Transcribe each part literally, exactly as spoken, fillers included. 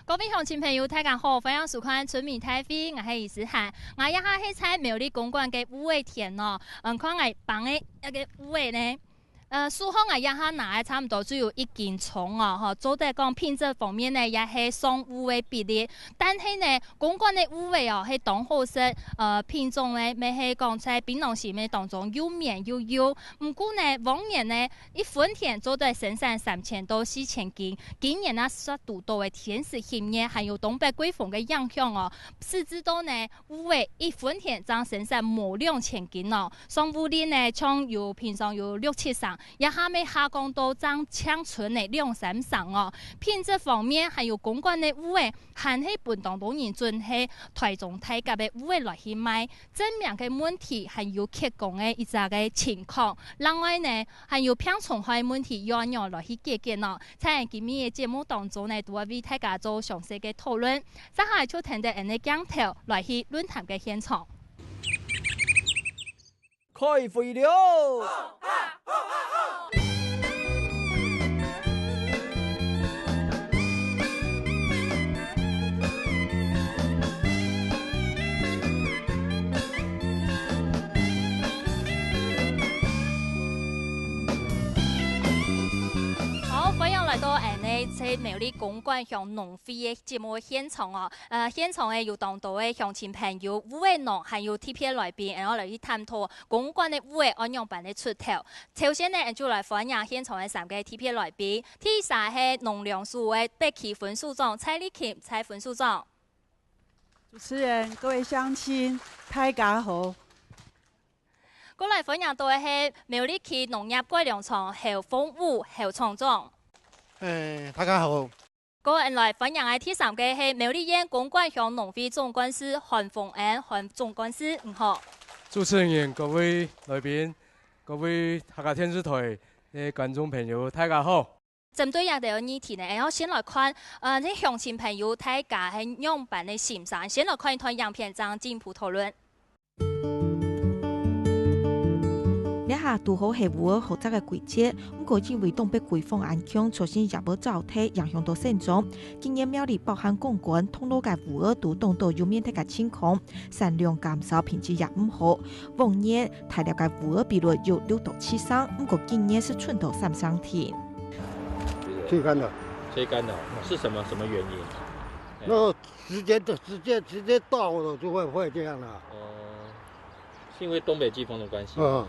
各位鄉親朋友，大家好，歡迎收看《村民大會》，𠊎係李思涵。𠊎這下係在苗栗公館个芋仔田哦，嗯，看𠊎挷个該个芋仔呢，呃，手項𠊎這下拿个差毋多就有一斤重哦，吼，做得講品質方面呢，也係上有个比例。但係呢，公館个芋仔哦，係當好食，呃，品種呢，乜係講在檳榔心个當中又綿又幼。毋過呢，往年呢， 一分田做得生產三千到四千斤，今年啊，煞堵著个天時炎熱，還有東北季風个影響哦，使之到呢，芋仔一分田正生產無兩千斤哦。上芋率呢，像有平常有六七成，這下乜下降到正淨伸个兩三成哦。品質方面，還有公館个芋仔，還係分當多人準係台中大甲个芋仔來去賣。 正名个問題，還有缺工个一隻个情況。另外呢，還有病蟲害个問題，要仰般來去解決呢？在今日个節目當中呢，都會為大家做詳細个討論。接下來就跈等𠊎个鏡頭來去論壇个現場。開會了！ 好，歡迎來到𠊎等个苗栗公館鄉農會个節目現場哦。呃，現場个有當多个鄉親朋友、芋仔農，還有特別來賓，然後來去探討公館个芋仔愛仰般个出頭。 首先呢，就來歡迎現場个三個特別來賓。第一儕係農糧署个北區分署長蔡立琴蔡分署長。主持人、各位鄉親，大家好。過來歡迎到个係苗栗區農業改良場侯鳳武侯廠長。欸，大家好。 過來歡迎个第三個係苗栗縣公館鄉農會總幹事韓豐恩韓總幹事，你好。主持人、各位來賓、各位客家電視台个觀眾朋友，大家好。針對這個議題呢，然後先來看，呃，這鄉親朋友大家係仰般个心聲，先來看一段影片，正進一步討論。 這下堵好係芋仔好摘个季節，毋過因為東北季風恁強，造成葉仔燥忒，影響到生長。今年苗栗包含公館、通路个芋仔都凍到有綿忒个情況，產量減少，品質也毋好。往年大粒个芋仔比率有六到七成，毋過今年係伸到三成定。吹乾的。吹乾的哦，是什麼，什麼原因？那時間的，時間，時間到了就會，會這樣了。哦，是因為東北季風的關係嗎？嗯。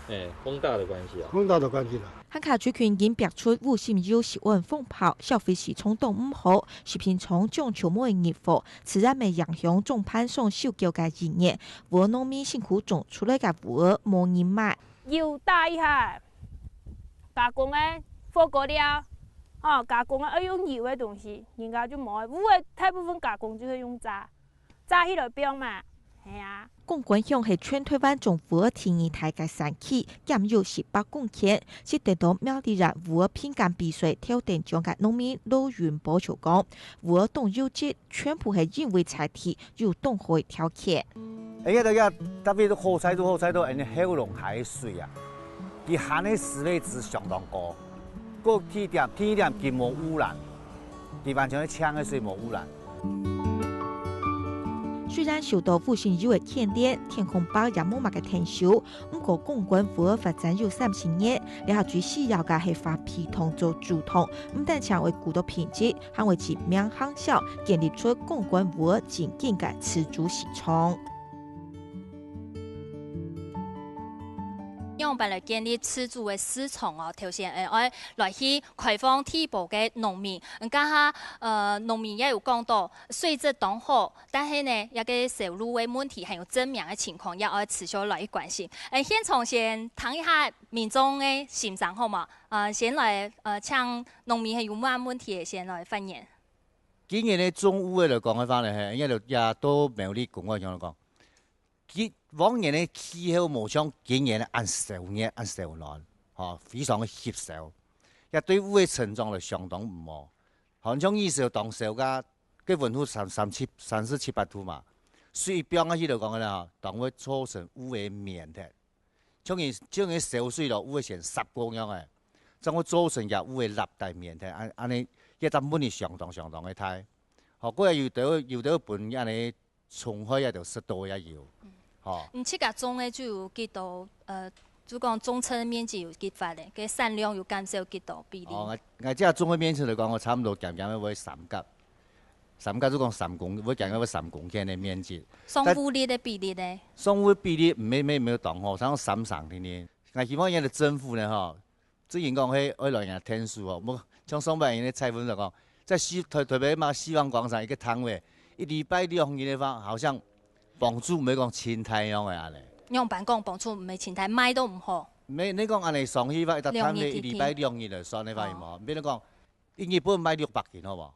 欸，風大的關係啊。風大的關係啦。客家族群因逼出烏心油食安風暴，消費市場當毋好，食品廠將就無人入貨，自然乜影響中盤商收購个意願。芋仔農民辛苦種出來个芋仔無人買。 油打一下，加工个火鍋料，吼，加工个愛用油个東西，人家就無愛。芋仔大部分加工就係用炸，炸起來放嘛，係啊。公館鄉係全臺灣種芋仔第二大个產區，佔有十八公頃，係得到苗栗縣芋仔品鑑比賽頭等獎个農民羅雲波就講，芋仔當優質， 全部係因為在地有當好个條件。哎呀，這个特別好採到，好採到，恁呢喉嚨下个水啊，佢含个鋅離子相當高，過第一點，第二點佢無污染，佢完全係淨个水無污染。雖然受到烏心油个牽連，天空白也無麼个𢯭手，毋過公館芋仔發展有三十年，這下最需要个係發肥湯做煮湯，毋單淨會顧到品質， 還會盡名行銷，建立出公館芋仔正經个自主市場。仰般來建立自主个市場哦？頭先，呃，愛來去開放地保个農民，嗯，這下，呃，農民也有講到，水質當好，但係呢，這个銷路个問題還有正名个情況，也愛持續來去關心。呃，現場先聽一下民眾个心聲好無？呃，先來，呃，請農民係有麼問題个先來發言。 今年个種芋仔來講个話呢，係，應該就也到苗栗公館鄉來講，佢往年个氣候無像今年个恁燒熱、恁燒暖，吼，非常个吸收，也對芋仔成長來相當毋好。好像以前當燒个，个溫度三、三七、三十七八度嘛，水放下去來講个呢，當會造成芋仔綿忒。 像佢，像佢燒水咯，芋仔先煠過樣个，正會造成這芋仔立底綿忒，恁，恁呢，這隻問題相當相當个大。吼，過來有兜有兜分恁呢蟲害啊，就食到也有，吼。你自家種个就有幾多，呃，就講種植面積有幾闊咧，个產量有減少幾多比例？哦，𠊎𠊎這種个面積來講，我差毋多減減會三甲，三甲就講三公，會減減會三公頃个面積。上烏率个比例呢？上烏率比例毋係毋係毋係當好，差不多三成定定。𠊎希望現在政府呢，吼， 最近講，係愛來人𢯭手哦，無像上擺人个蔡文就講，在西台台北嘛希望廣場一個攤位，一禮拜兩日个話，好像幫助毋會講盡大樣个恁呢。仰般講幫助毋會盡大，賣都毋好。無，你講恁呢上去話，一個攤位一禮拜兩日來算个話，有無？比如講，一日本賣六百斤，好無？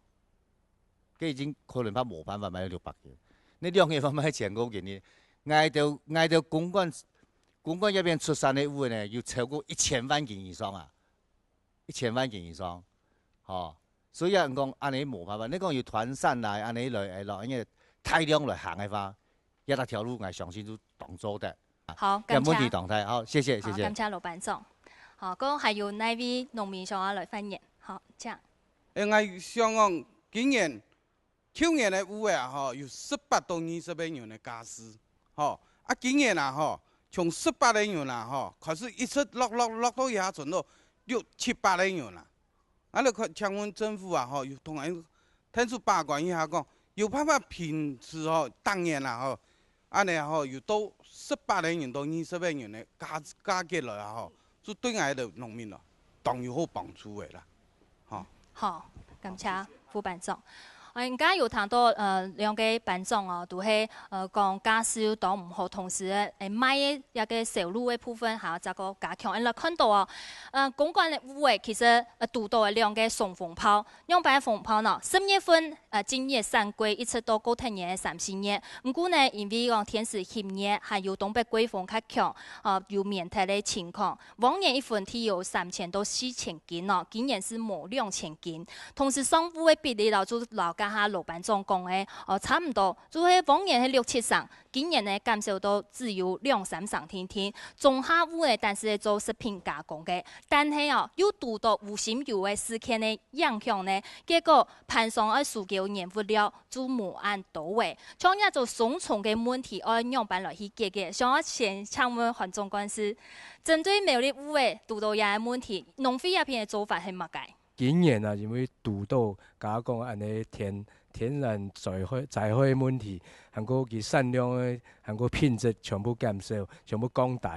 該已經可能怕無辦法賣六百斤。你兩日話賣千過斤呢？𠊎兜𠊎兜公館公館這片出產个烏呢，有超過一千萬斤以上啊，一千萬斤以上，吼。所以啊，人講恁呢無辦法，你講有團扇來恁呢來來，因為大量來行个話，這條路𠊎相信就當做得。好，感謝。這問題當大，好，謝謝謝謝。好，感謝羅班長。好，講還有哪位農民想要來發言？好，請。 欸，𠊎想講，今年、舊年个烏啊，吼，有十八到二十个銀个價數，吼。啊，今年啊，吼，從十八个銀啊，吼，開始一直落落落到這下存到六七百个銀啊。啊，你看，請問政府啊，吼，有同𠊎𢯭手把關一下，講有辦法平時吼，逐年啊，吼， 恁呢吼，有到十八个銀到二十个銀个價價格來啊吼，就對𠊎兜農民咯，當有好幫助个啦，吼。好，感謝副班長。呃，你剛剛有談到，呃，兩個班長哦，都係，呃，講價數都毋好，同時，誒，賣个一個銷路个部分，還要再過加強。𠊎來看到哦，呃，公館个烏誒，其實，呃，堵到兩個雙風炮， 仰般个風炮呢？十月份，呃，今年个產季一直到過忒年个三四月。毋過呢，因為講天時翕熱，還有東北季風較強，呃，有綿忒个情況。往年一分地有三千到四千斤哦，今年係無兩千斤。同時上烏个比例咯，就摎頭下羅班長講个，呃，差毋多，就係往年係六七成， 今年呢減少到只有兩三成定定，中下烏呢，單係做食品加工个，但係哦，又堵到烏心油个事件个影響呢，結果盤商愛收購原物料就無恁多誒。像這種雙重个問題，愛仰般來去解決？想要先請問黃總幹事，針對苗栗烏誒堵到這个問題，農會這片个做法係麼个？ 今年啊，因為堵到，假講恁呢天天然災害災害問題，還過佢產量个，還過品質全部減少，全部降低。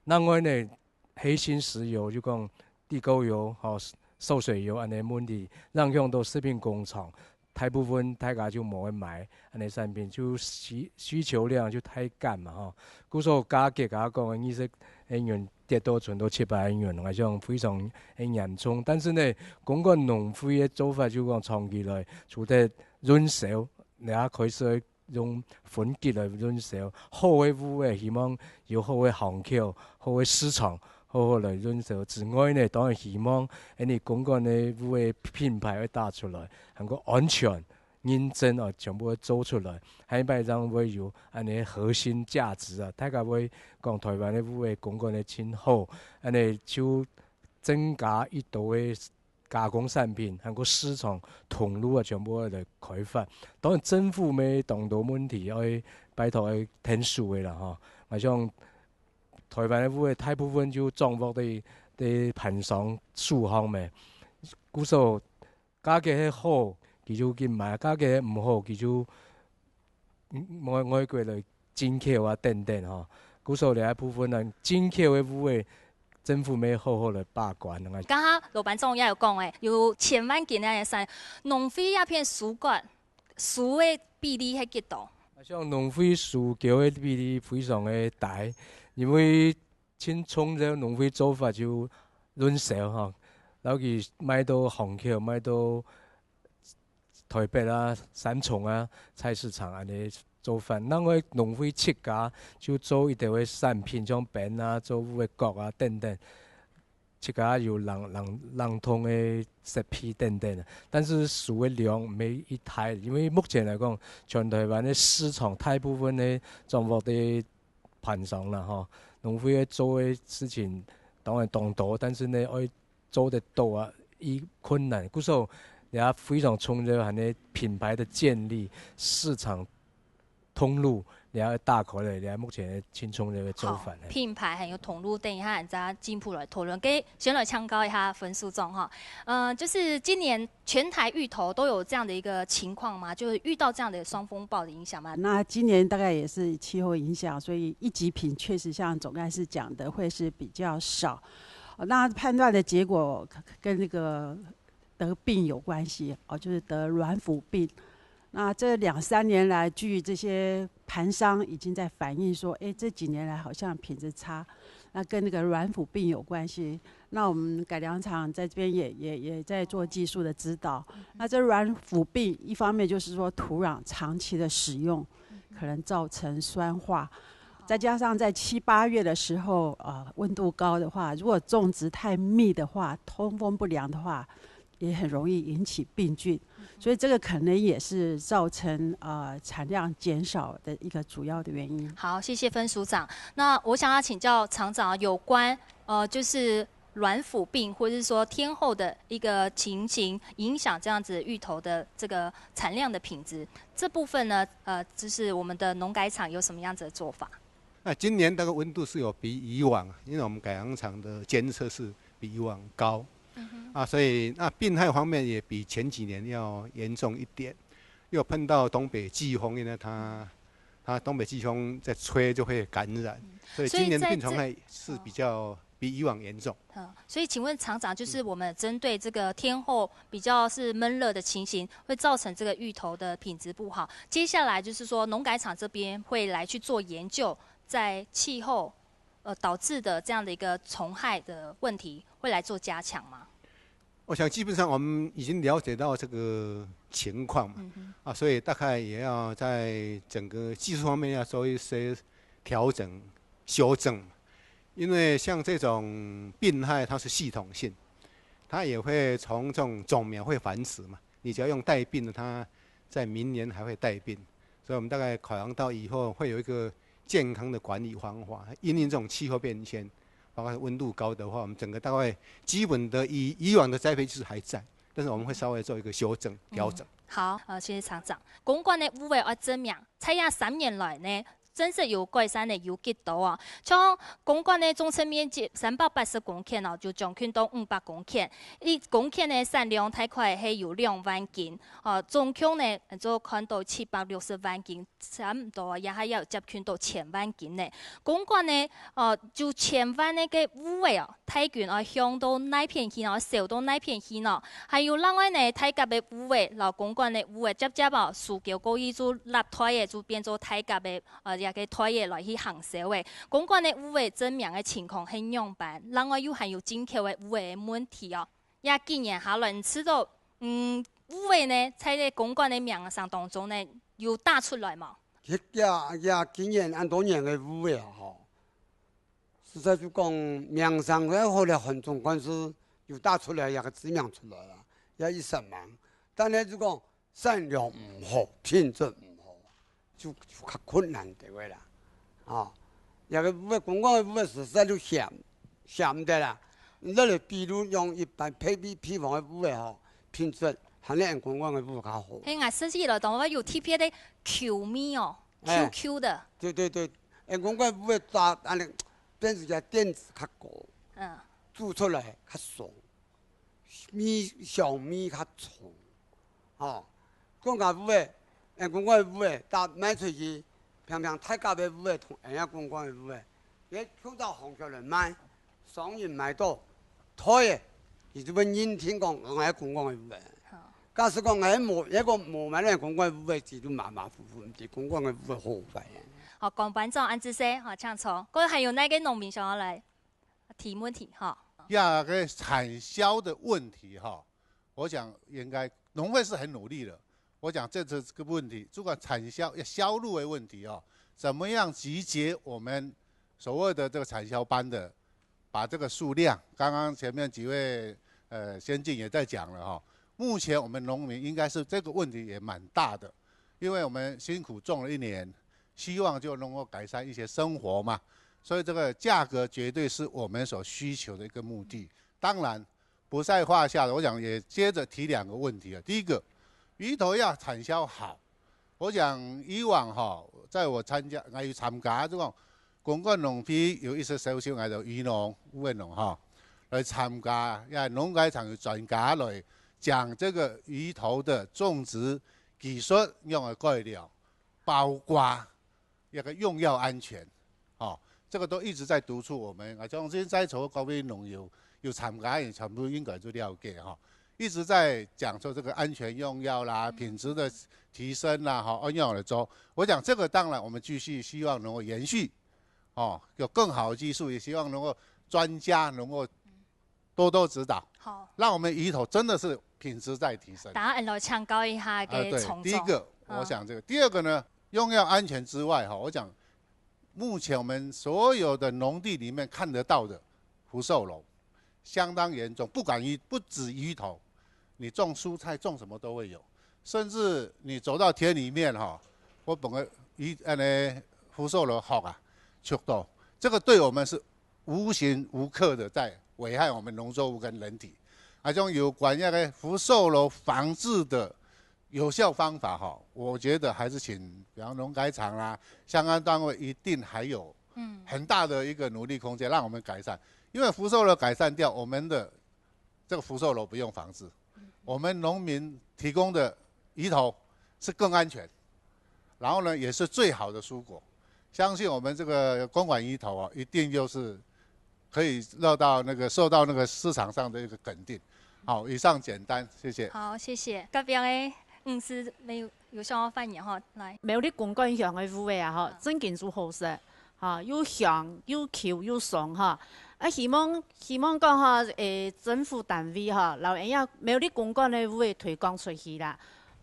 另外呢，黑心石油就講地溝油、吼，溼水油恁呢問題，影響到食品工廠，大部分大家就無愛買。 恁呢產品，就需需求量就太減嘛吼。故所價格啊講，二十个銀跌到存到七百个銀，𠊎想非常个嚴重。但是呢，公館農會个做法就講長期來，除忒潤銷，你也開始用分級來潤銷，好个烏个希望有好个行口、好个市場，好好來潤銷之外呢，當然希望，恁呢公館个烏个品牌愛打出來，還過安全、 認證哦，全部會做出來。下一擺正會有恁呢核心價值啊，大家會講台灣个烏个公館个真好，恁呢就增加一多个加工產品，還過市場通路啊，全部會來開發。當然政府乜當多問題愛拜託愛𢯭手个啦吼。𠊎想台灣个烏个大部分就掌握在在盤商手項咩，故所 價格係好，佢就緊賣；價格毋好，佢就外外國來進口啊等等吼。故所這部分呢，進口个烏个政府愛好好來把關啊。剛剛羅班長也有講誒，有千萬斤个產，農會這片收割，收个比例係幾多？像農會收購个比例非常个低，因為 盡創造農會做法就潤銷吼，摎佢賣到巷口，賣到台北啊、三重啊、菜市場恁呢做法。另外農會自家就做一兜个產品，像冰啊、做烏个角啊等等，自家有冷冷冷凍个設備等等。但是收个量毋係一大，因為目前來講，全台灣个市場大部分个掌握在 盤商啦吼。農會愛做个事情當然當多，但是呢，愛做得到啊，已困難。故所也非常重要，還有品牌的建立、市場通路，也要打開來，也目前盡重要个做法。品牌還有通路，等一下咱再進一步來討論。給先來請教一下分署長哈，呃，就是今年全台芋頭都有這樣的一個情況嗎？就是遇到這樣的雙風暴的影響嗎？那今年大概也是氣候影響，所以一級品確實像總幹事講的，會是比較少。那判斷的結果跟那個得病有關係哦，就是得軟腐病。那這兩三年來，據這些盤商已經在反映說，哎，這幾年來好像品質差，那跟那個軟腐病有關係。那我們改良場在這邊也也也在做技術的指導。那這軟腐病一方面就是說土壤長期的使用，可能造成酸化。再加上在七八月的時候，呃，溫度高的話，如果種植太密的話，通風不良的話，也很容易引起病菌，所以這個可能也是造成呃產量減少的一個主要的原因。好，謝謝分署長。那我想要請教廠長有關呃就是軟腐病或者是說天候的一個情形影響這樣子芋頭的這個產量的品質這部分呢，呃，就是我們的農改場有什麼樣子的做法？那今年那個溫度是有比以往，因為我們改良場的監測是比以往高，啊，所以那病害方面也比前幾年要嚴重一點。又碰到東北季風，因為它它東北季風在吹就會感染，所以今年的病蟲害是比較比以往严重。嗯，所以请问厂长，就是我们针对这个天候比较是闷热的情形，会造成这个芋头的品质不好。接下来就是说，农改场这边会来去做研究，在气候呃导致的这样的一个虫害的问题，会来做加强吗？我想基本上我们已经了解到这个情况嘛，啊，所以大概也要在整个技术方面要做一些调整、修正，因为像这种病害它是系统性，它也会从这种种苗会繁殖嘛，你只要用带病的，它在明年还会带病，所以我们大概考量到以后会有一个健康的管理方法，因应这种气候变迁，包括温度高的话，我们整个大概基本的以以往的栽培技术还在，但是我们会稍微做一个修正调整。好，呃，谢谢厂长。公馆个芋仔愛正名，在這三年來呢，真實有改善个有幾多啊？像公館个種植面積三百八十公頃哦，就將近到五百公頃，一公頃个產量大概係有兩萬斤，哦，總共呢就看到七百六十萬斤，差毋多也還有接近到千萬斤呢。公館呢，哦，就千萬个芋仔哦，大軍哦，向到哪片去呢？銷到哪片去呢？還有另外呢，大甲个芋仔，摎公館个芋仔，接接哦，收購過去就落袋个，就變做大甲个 呃，這个袋仔來去行銷个。公館个芋仔正名个情況係仰般，另外又還有進口个芋仔个問題哦。這幾年下來，你知道，嗯，芋仔呢，在這公館个名聲當中呢，有打出來無？這這今年恁多年个芋仔啊，吼，實在就講名聲个好了，很總算是有打出來，這个知名出來了，也一生忙。但係就講 產量毋好，品質毋好，就就較困難个話啦。啊，這个芋仔，公館个芋仔實在就鹹，鹹个啦。你來比如用一般配比配方个芋仔吼，品質還係𫣆公館个芋較好。係啊，食起來當中有特別个Q味哦，Q Q个。對對對，𫣆公館芋仔炸恁樣，變成个電子較高，嗯，煮出來較鬆。 味，香味較重，吼。講个芋仔，𫣆公館个芋仔，搭賣出去，平平大甲个芋仔同𫣆公館个芋仔，也扣到行業來賣，商人買到，袋仔，佢就會認定講𫣆公館个芋仔。假使講𫣆無，這个無買𫣆公館个芋仔，佢就馬馬虎虎，毋知公館个芋仔好壞。好，講班長恁仔細，好，請坐。各位還有哪个農民想要來 提問題哈。呀，个產銷的問題哈，我想應該農會是很努力的。我想這這个問題，這个產銷要銷路的問題哦，怎麼樣集結我們所謂的這个產銷班的，把這个數量，剛剛前面幾位呃先進也在講了哈，目前我們農民應該是這个問題也蠻大的，因為我們辛苦種了一年，希望就能夠改善一些生活嘛。所以這个價格絕對是我們所需求的一个目的。當然，不在话下的，我想也接着提两个问题啊。第一个，鱼头要产销好，我想以往哈，在我参加，我有参加这种公馆农会有一些小小个鱼农、乌龟农哈，来参加，因为农改场有专家来讲这个鱼头的种植技术用的改良，包括那个用药安全，哦，这个都一直在督促我们。啊，相信在座各位农友有参加，也全部应该都了解哈。一直在讲说这个安全用药啦、品质的提升啦，哈，按样来做。我讲这个当然我们继续希望能够延续，哦，有更好的技术，也希望能够专家能够多多指导，好，让我们鱼头真的是品质在提升。等下俺来请教一下啊，个对，虫第一个，嗯我想这个，第二个呢，用药安全之外，哈，我讲目前我们所有的农地里面看得到的福寿螺，相当严重，不管鱼，不止鱼头，你种蔬菜种什么都会有，甚至你走到田里面哈，我本来鱼，那个福寿螺好啊，触到，这个对我们是无形无刻的在危害我们农作物跟人体。啊，这种有关那个福寿螺防治的有效方法哈，我觉得还是请，比方农改场啦，相关单位一定还有嗯很大的一个努力空间，让我们改善。因为福寿螺改善掉，我们的这个福寿螺不用防治，我们农民提供的鱼头是更安全，然后呢也是最好的蔬果。相信我们这个公馆鱼头啊，一定就是可以受到那个受到那个市场上的一个肯定。好，以上简单，谢谢。好，谢谢。隔壁个，嗯，是没有有想要发言哈，来。苗栗公馆乡个芋仔啊，吼，真經就好食，吼，又香又Q又鬆吼。啊，希望希望講吼，誒，政府單位吼，摎恁樣苗栗公館个芋仔推廣出去啦。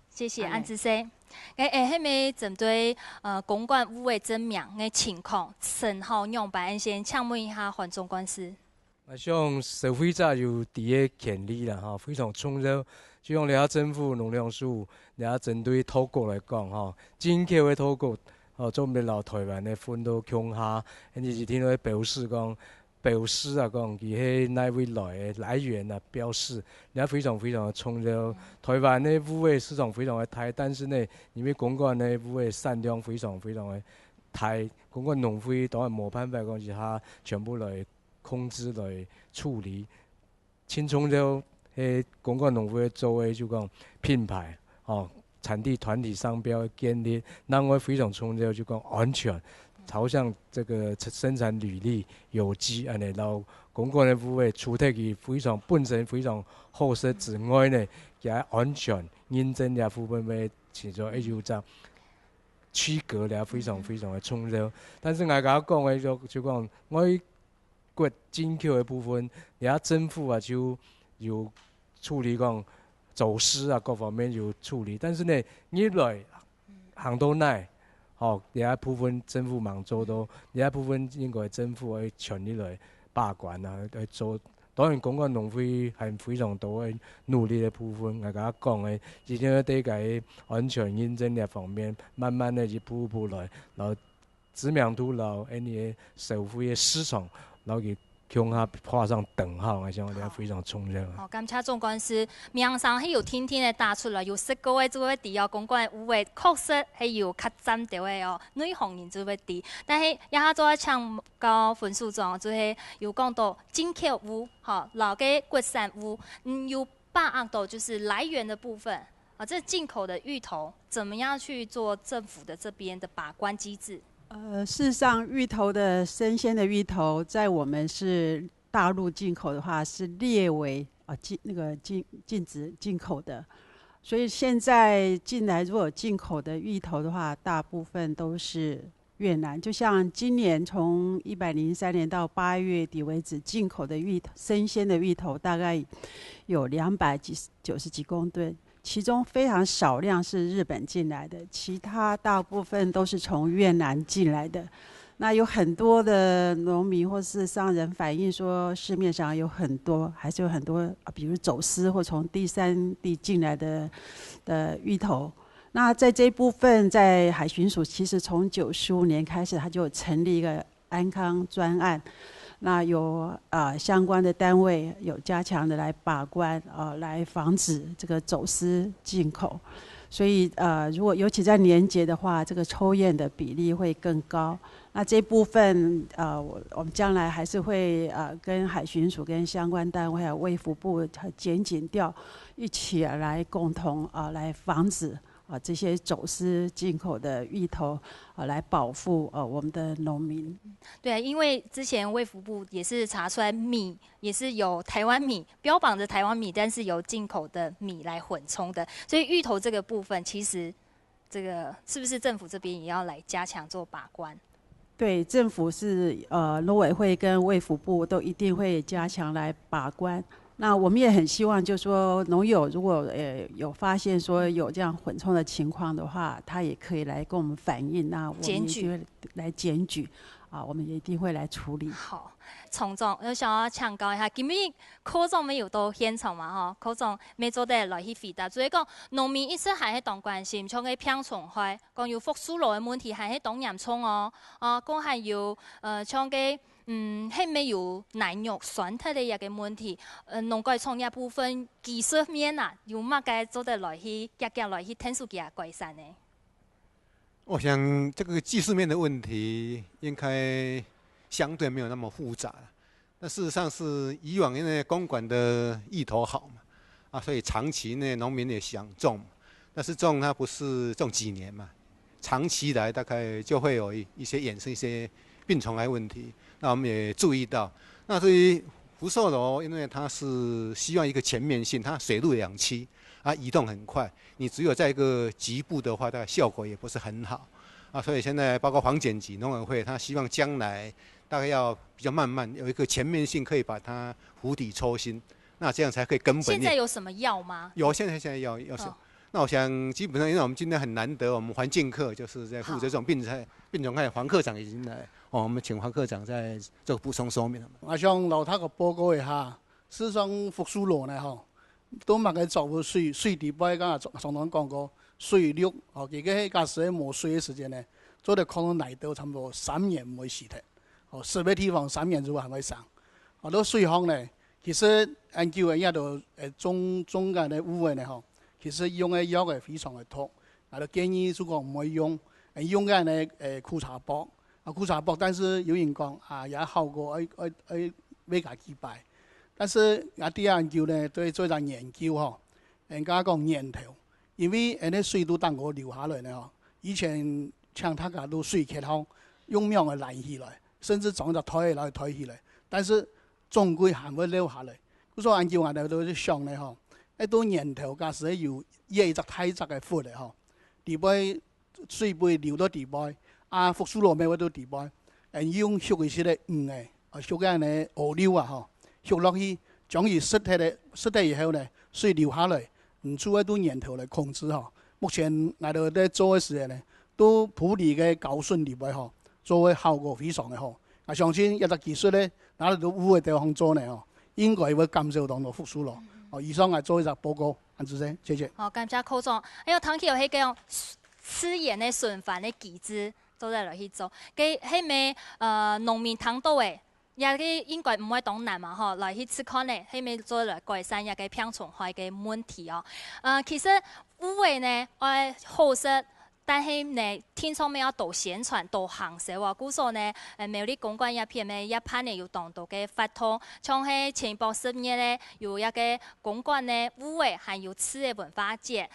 谢谢好嘞安之生。哎哎，下面針對呃公館芋仔正名个情況，先好仰般？先請問一下韓總幹事。啊，像消費者有知个權利啦，吼，非常重要。就像這下政府農糧署，這下針對土狗來講，吼，進口个土狗，吼，做毋得摎台灣个分到共下，因為一定會標示講，標示啊講，佢係哪位來个，來源啊，標示，這非常非常个重要。台灣个芋仔市場非常个大，但是呢，因為公館个芋仔產量非常非常个大，公館農會當然無辦法講一下全部來 控制來處理。盡重要係公館農會做个就講品牌，吼，產地團體商標个建立，另外非常重要就講安全，朝向這個生產履歷、有機恁樣，然後公館个芋仔除忒佢非常本身非常好食之外呢，佢還安全認證這部分个其中也有隻區隔了非常非常个重要。但是𠊎剛剛講个就就講，外國進口个部分，這下政府啊就有處理講走私啊各方面有處理，但是呢，入來行到哪，吼，這下部分政府吂做到，這下部分應該政府愛全力來把關啊，來做。當然，公館農會還非常多个努力个部分，𠊎剛剛講个，一定要對該安全認證這方面，慢慢个一步一步來，然後 知名度摎恁樣个社會个市場，摎佢共下畫上等號，𠊎想這非常重要。好，感謝總幹事，名聲係有定定个打出來，有食過个就會知哦，公館芋仔確實係有較讚兜个哦，內行人就會知。但係這下做愛請教分署長，就係有講到進口芋，吼，摎个國產芋，嗯，有把握到就是來源个部分。 啊，這進口个芋頭怎麼樣去做政府个這邊个把關機制？呃，事實上，芋頭的生鮮的芋頭，在我們是大陸進口的話，是列為啊禁那個禁禁止進口的。所以現在進來，如果有進口的芋頭的話，大部分都是越南。就像今年從一百零三年到八月底為止，進口的芋生鮮的芋頭大概有两百几十九十几公吨，其中非常少量是日本进来的，其他大部分都是从越南进来的。那有很多的农民或是商人反映说，市面上有很多，还是有很多，啊，比如走私或从第三地进来的的芋头。那在这部分，在海巡署其实从九十五年开始，它就有成立一个安康专案。那有呃相关的单位有加强的来把关，呃，来防止这个走私进口。所以呃，如果尤其在年节的话，这个抽验的比例会更高。那这部分呃，我我们将来还是会呃跟海巡署、跟相关单位还有卫福部、还有检警调一起来共同呃来防止啊，这些走私进口的芋头，啊，来保护呃我们的农民。对，因为之前卫福部也是查出来米也是有台湾米，标榜着台湾米，但是有进口的米来混充的，所以芋头这个部分，其实这个是不是政府这边也要来加强做把关？对，政府是呃农委会跟卫福部都一定会加强来把关。那我们也很希望，就是说农友如果呃有发现说有这样混充的情况的话，他也可以来跟我们反映，那我们一定会来检举啊，我们也一定会来处理。好，厂长，我想要请教一下，今日科长没有到现场嘛？哈，科长没做得来去回答，所以讲农民一直还是当关心，像个病虫害，讲有福寿螺的问题还是当严重哦。啊，讲还有呃像个。嗯，係毋係有耐藥酸忒个一个問题？呃，農改場這部分技術面啊，有麼个做得來去，遽遽來去𢯭手佢改善呢？我想這個技術面的問題應該相對沒有那麼複雜。那事實上是以往因為公館的芋頭好嘛，啊，所以長期呢農民也想種，但是種它不是種幾年嘛，长期以来大概就会有一一些衍生一些病虫害问题。那我们也注意到，那对于福寿螺，因为它是希望一个全面性，它水陆两栖，啊移动很快，你只有在一个局部的话，它的效果也不是很好。啊，所以现在包括黄检局、农委会，它希望将来大概要比较慢慢有一个全面性，可以把它釜底抽薪，那这样才可以根本。现在有什么药吗？有，现在现在要要。那我想基本上，因为我们今天很难得，我们环境课就是在负责这种病虫病虫害，黄科长已经来，哦，我们请黄科长再做补充说明。我想老头个报告一下，事实上福寿螺呢，吼，都蛮个照顾水水底背，刚刚常常讲过，水陆，哦，佢个假使无水个时间呢，做得可能耐到差不多三年毋会死脱，哦，濕个地方三年就还会生，哦，到水方呢。 其实研究个也都，呃，中中间个芋仔呢吼，其实用个药仔非常个毒，啊，都建议就讲毋好用，呃，用个呢，呃，苦茶脯，啊，苦茶脯，但是有人讲啊，也效果爱爱爱买个几百，但是啊，第二研究呢，对做一个研究吼，人家讲源头，因为恁个水都当个流下来呢吼，以前像大家都水缺吼，用命个拦起来，甚至装一个袋来袋起来，但是 总归还会留下来。故所研究下来都是想呢吼，一到源头假使有挖一只大只个窟仔吼，里背水会流到里背，啊，福寿螺乜會到里背，嗯，用畜一息个鱼仔，啊，畜个呢河流啊吼，畜落去，将佢食忒个，食忒以后呢，水流下来，嗯，就会到源头来控制吼。目前𠊎兜在做个时节呢，都埔里个高顺里背吼，做个效果非常个好。啊，相信一个技术呢， 拿來到芋仔地方做呢吼，应该会減少当多福寿螺。哦，以上来做一个报告，恁仔细，谢谢。好，感谢科长。哎哟，听起有迄个自然的循环的机制，做得来去做。个迄咩呃农民听到诶，也个应该毋会当难嘛吼，来去试看咧，迄咩做得来改善一个病虫害个问题哦。呃，其实芋仔呢，爱好食。 但係呢，定著乜愛多宣傳、多行銷啊。故所呢，呃，苗栗公館這片呢，這擺呢有當多个活動，像係前駁十月呢，有一个公館呢，芋仔還有柿仔文化節。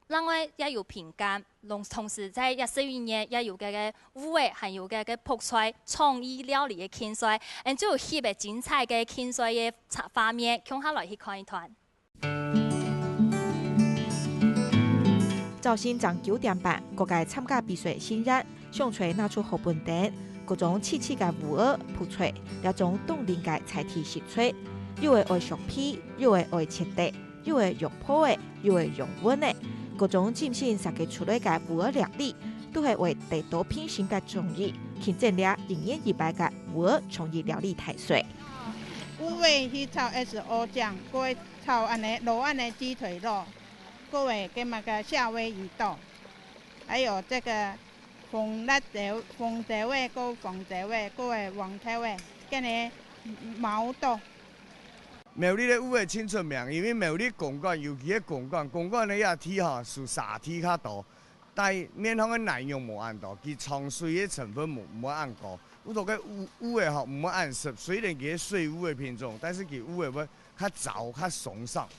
另外也有餅乾，同同時在這十一月也有个个芋仔，還有个个覆菜創意料理个競賽，嗯，就有翕个精彩个競賽个畫面，共下來去看一段。 朝晨正九點半，各界參加比賽盛宴，上菜拿出好本等，各種細細个芋仔、覆菜，這種當靈个在地食材，有个愛削皮，有个愛切塊，有个用烰个，有个用炆个，各種精心設計出來个芋仔料理，都係為得到評審个中意，慶祝這一年一擺个芋仔創意料理大賽。芋仔去炒S O醬，過炒恁呢，滷恁呢雞腿肉，過个个麼个夏威夷豆，還有這個紅辣椒、紅椒味、過黃椒味、過个黃豆味，跟呢無到。苗栗个芋仔盡出名，因為苗栗公館，尤其个公館，公館个遐地吼，屬沙地較多，但面向个南洋無恁多，佢藏水个成分無，無恁高，有兜个芋，芋仔吼，毋會恁溼，雖然佢係水芋个品種，但是佢芋仔會較燥、較鬆爽。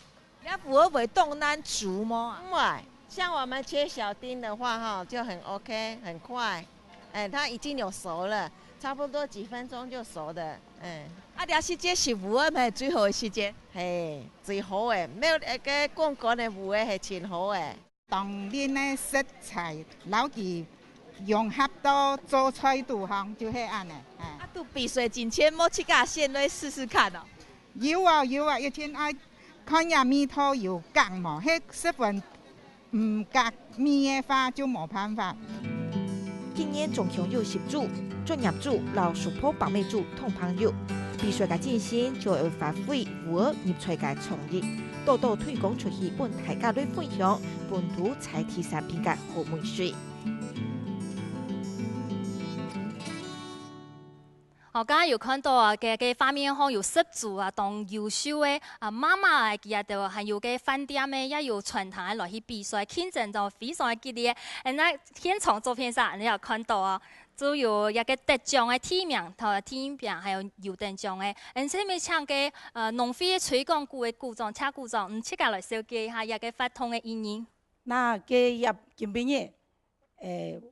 這芋仔會當難煮無啊？毋會，像我們切小丁的話，哈，就很OK，很快。哎，它已經有熟了，差不多幾分鐘就熟了。哎，啊，這時節食芋仔係最好个時節。嘿，最好个，無，該公館个芋仔係盡好个。當年个食材，摎佢融合到做菜肚項，就係恁呢。哎。啊，都比賽進前，無自家先來試試看哦。 有啊，有啊，一定愛看這味道有合無，係十分毋合味个話就無辦法。今年總共有十組，專業組摎熟婆、白米組同朋友。比賽个精神就愛發揮芋仔入菜个創意，多多推廣出去，分大家來分享本土在地產品个好味緒。 哦，剛剛有看到啊，該，該畫面項有十組啊，當優秀个啊，媽媽啊，佢兜還有該飯店个，也有餐廳个來去比賽，競爭到非常个激烈。嗯，該現場照片上，你有看到哦，就有一個得獎个第一名，頭第一名，還有優等獎个。嗯，下面請該，呃，農會个推廣股个股長，謝股長，嗯，自家來紹介一下這個活動个意義。該今晡日 誒，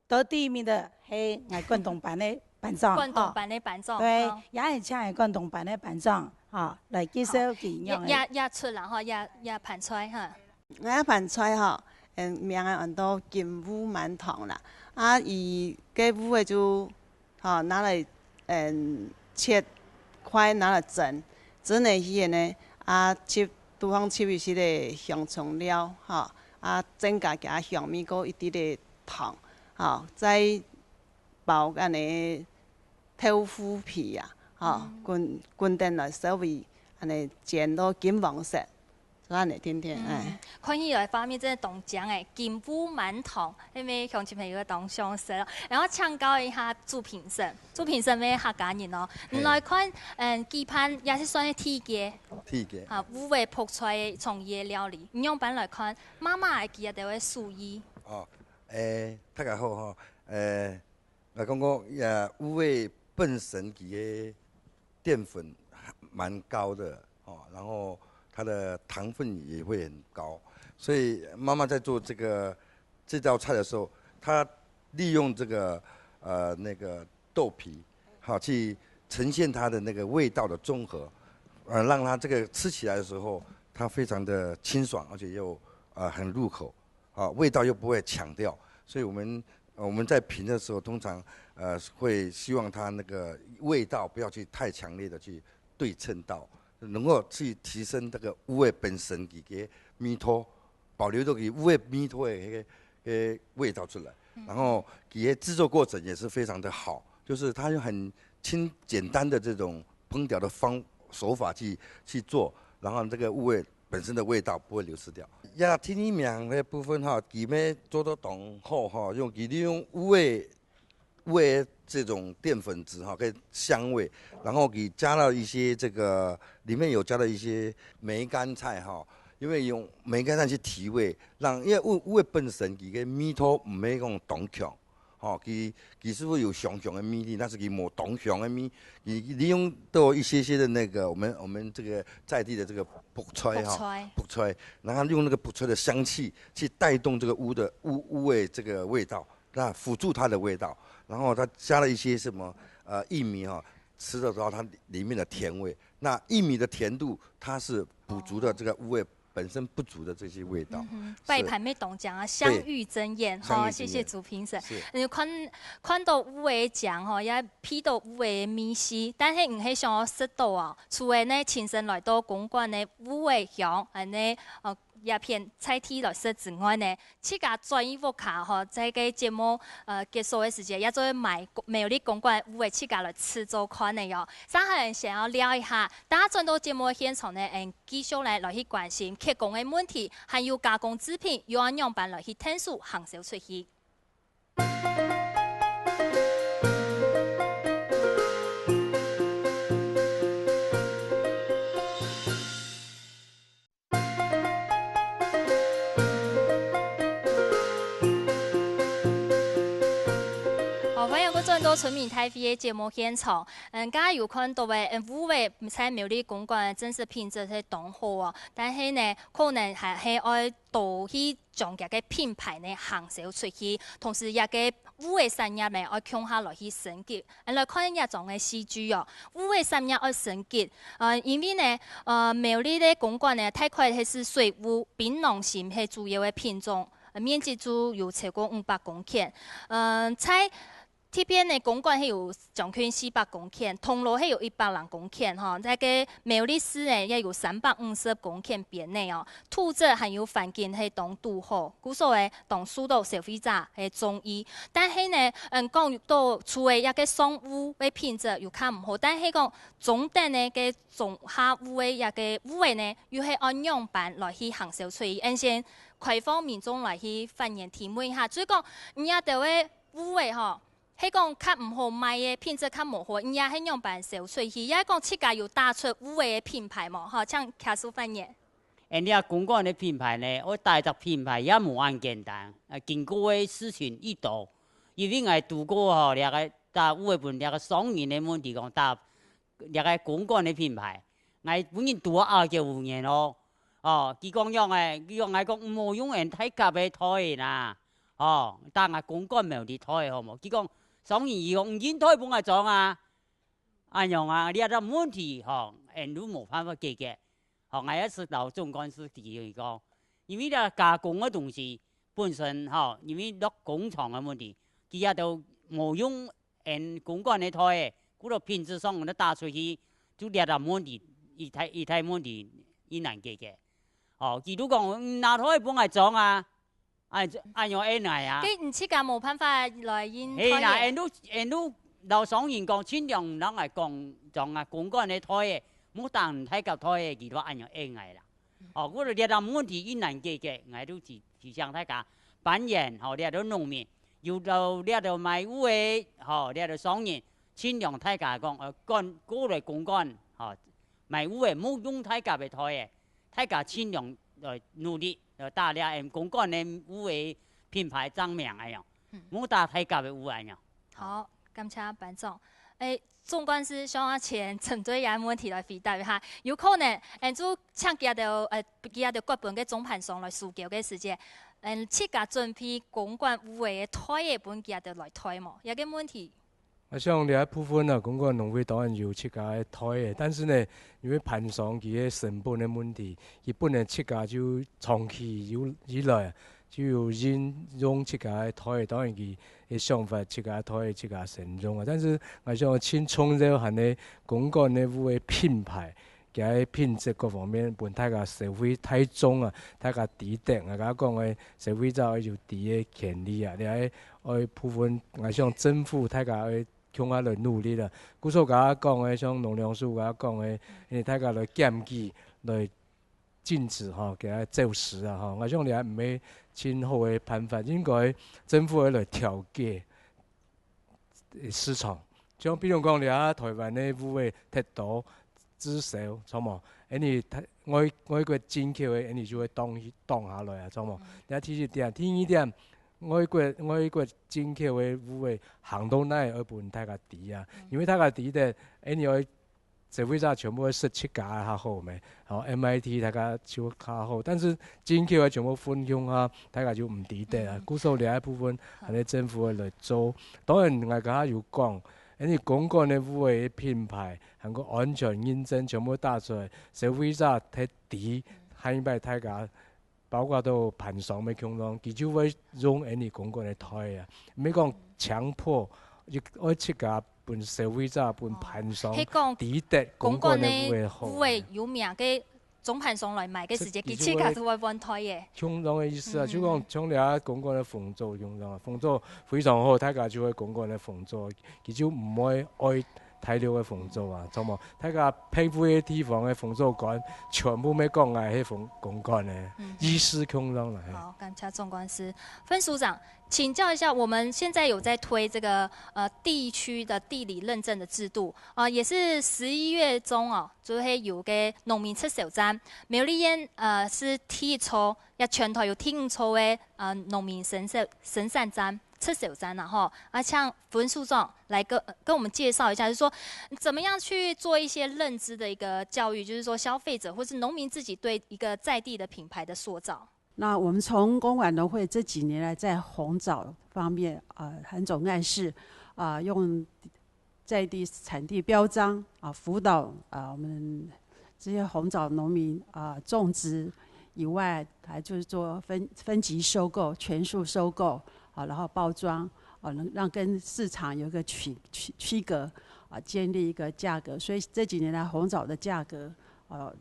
得第一名个係𠊎廣東班个班長，廣東班个班長，吼。對，哦。也係請𠊎廣東班个班長，吼，來介紹佢仰仔。也，也，也出啦，吼，也，也盤菜哈。𠊎盤菜吼，嗯，名仔安到金芋饅頭啦。啊，佢个芋仔就 吼，拿來，嗯，切塊拿來蒸，蒸了以後呢，啊，摻，肚項摻一息个香蔥料，吼，啊，增加佢个香味，過一滴个糖，吼，再包恁呢豆腐皮啊，吼，嗯。滾，滾等來稍微恁呢煎到金黃色。 做恁呢定定，嗯，哎。看起來畫面真个當靚哎，金芋饅頭，因為鄉親朋友當享受哦。然後請教一下主評審，主評審係客家人哦，嘿。你來看，嗯，這盤也係算係第一屆，第一屆。啊，芋仔覆菜个創意个料理，你仰般來看？媽媽个佢兜个手藝。哦，誒，大家好吼，誒， 來講講，呃，芋仔本身佢个澱粉蠻高的，哦，然後它的糖分也會很高，所以媽媽在做這個，這道菜的時候，她利用這個，呃，那個豆皮，好，去呈現它的那個味道的綜合，呃，讓它這個吃起來的時候，它非常的清爽，而且又，呃，很入口。 啊，味道又不會強調，所以我們，呃，我們在評的時候，通常，呃，會希望它那個味道不要去太強烈的去對稱到，能夠去提升這個芋仔本身佢个味道，保留到佢芋仔味道的那個，那個味道出來。嗯。然後佢个製作過程也是非常的好，就是它用很輕簡單的這種烹調的方，手法去，去做，然後這個芋仔 本身的味道不會流失掉。呀，第二名个部分吼，佢乜做到當好吼，用佢利用芋仔，芋仔這種澱粉質吼，跟香味，然後佢加了一些這個，裡面有加了一些梅乾菜吼，因為用梅乾菜去提味，讓，因為芋，芋仔本身佢个味道毋係講當強， 吼，佢，佢係有香香个味緒，但是佢無當香个味，佢利用到一些些的那個，我們，我們這個在地的這個覆菜哈，覆菜。覆菜，然後用那個覆菜的香氣去帶動這個芋的，芋，芋的這個味道，那輔助它的味道，然後它加了一些什麼，呃，薏米哈，吃的時候它裡面的甜味，那薏米的甜度它是補足了這個芋的 本身不足的這些味道。嗯哼，是。擺盤乜當靚啊，對。香芋爭豔，吼，香芋爭豔。謝謝主評審。是。嗯，看，看到芋仔靚吼，也鼻到芋仔味緒，但係毋係想要食到哦，除了呢，親身來到公館个芋仔鄉，恁呢，呃，這片在地來食之外呢，自家轉去屋下吼，在該節目，呃，結束个時節，也做得買苗栗公館个芋仔自家來試做看个喲。接下來想要尞一下，大家轉到節目个現場呢，嗯， 繼續來，來去關心缺工个問題，還有加工製品又愛仰般來去𢯭手行銷出去。轉到村民大會个節目現場，嗯，剛剛有看到个，嗯，烏龜在苗栗公館个真實品質係當好哦，但係呢，可能還係愛多去將佢个品牌呢行銷出去，同時這个烏龜產業呢愛共下來去升級。嗯，來看這張个數據哦，烏龜產業愛升級，呃，因為呢，呃，苗栗个公館呢，大概係水烏、檳榔心係主要个品種，呃，面積就有超過五百公頃。嗯，在 這片个公館係有將近四百公頃，銅鑼係有一百零公頃吼，該个苗栗市呢也有三百五十公頃邊呢哦，土質還有環境係當堵好，故所呢當受到消費者个中意。但係呢，嗯，講到除了這个上烏个品質有較毋好，但係講中等个該中下烏个這个烏个呢，又係愛仰般來去行銷出去？恩先開放民眾來去發言提問一下，所以講，你這兜个烏个吼， 係講較毋好賣个，品質較無好，你也係仰般銷出去？也係講自家有打出烏个品牌無？吼，請客訴發言。恩這公館个品牌呢，愛打一隻品牌也無恁簡單，啊，經過个事情已多，因為𠊎堵過吼，這个打烏个分這个商人个問題講打 這个公館个品牌，𠊎本人堵啊九五年哦。哦，佢講樣个，佢講𠊎講毋好用恩大甲个袋仔啦，哦，打𠊎公館苗栗袋仔好無？佢講商人佢講毋用袋分𠊎裝啊，恁樣啊，這兜問題吼，恩都無辦法解決。吼，𠊎也係摎總幹事提佢講，因為這加工个東西本身吼，因為落工廠个問題，佢也都無用 恩公館个袋仔，故所品質上都打出去，就這兜問題，一大一大問題，已難解決。哦，佢都講，嗯，拿袋仔分𠊎裝啊，恁恁樣會哪啊？該你自家無辦法來印袋仔。係啦，恩都恩都摎商人講，盡量毋通來講裝啊，公館个袋仔，莫打大甲袋仔，佢都恁樣會哪啦。哦，故所這兜問題已難解決，𠊎都提提醒大家，扮演吼，這兜農民 有到這兜賣烏仔，吼，這兜商人，盡量大家講，呃，趕過來公館，吼，賣烏仔，莫用大甲个袋仔，大家盡量來努力，來打這恩公館个烏仔品牌正名恁樣，莫打大甲个烏恁樣。好，感謝班長。誒， 總幹事想愛先針對這問題來回答一下，有可能，嗯，就請佢兜，呃，佢兜各分个中盤商來收購个時節，嗯，自家準備公館烏仔个袋仔分佢兜來袋無？這个問題。𠊎想這部分啊，公館農會當然有自家个袋仔，但是呢，因為盤商佢个成本个問題，佢本來自家就長期有以來 就有人用自家个袋仔，當然佢个想法自家袋仔自家先用啊。但是𠊎想盡重要還係公館个烏仔品牌，佢个品質各方面分大家社會大眾啊，大家知得。𠊎頭講个社會者愛有知个權利啊，你愛愛部分，𠊎想政府大家愛共下來努力啦。故所頭講个，像農糧署頭講个，因為大家來檢舉，來 禁止吼，佢兜走私啊吼。𠊎想這毋係盡好个辦法，應該政府愛來調解市場。像比如講，這下臺灣个烏仔忒多，滯銷，著無？恁樣外外國進口个，恁樣就會擋擋下來啊，著無？這第一點，第二點，外國外國進口个烏仔行到哪愛分大家知啊，因為大家知得，恁樣愛 消費者全部愛食自家个較好咩？吼，M I T大家就較好，但是進口个全部分享啊，大家就毋知得啊。故所這一部分，還係政府愛來做。當然，𠊎頭下有講，因為公館个烏仔个品牌，還過安全認證全部打出來，消費者忒知，下一擺大家 包括到盤商个共樣，佢就會用𠊎俚公館个袋啊。毋係講強迫，愛自家分消費者、分盤商，係講知得公館个烏仔好。烏仔有名个中盤商來買个時節，佢自家就會換袋仔。共樣个意思啊，就講像這公館个紅棗共樣啊，紅棗非常好，大家就會公館个紅棗，佢就毋會愛 大陸个紅棗啊，著無？大家配布个地方个紅棗乾，全部愛講𠊎係紅公館个，意思共樣啦。好，感謝總幹事。分署長，請教一下，我們現在有在推這個呃地區的地理認證的制度，呃，也是十一月中哦，就會有個農民直銷站，苗栗縣呃是第一座，也全台有第五座个呃農民生產生產站。出手站了哈，啊，像分署长来跟跟我们介绍一下，就是说怎么样去做一些认知的一个教育，就是说消费者或是农民自己对一个在地的品牌的塑造。那我们从公馆农会这几年来在红藻方面，呃，很总干事，啊、用在地产地标章啊、辅导啊、我们这些红藻农民啊、种植以外，还就是做分分级收购、全数收购啊、然后包装啊、能让跟市场有一个区区区隔啊、建立一个价格。所以这几年来红藻的价格呃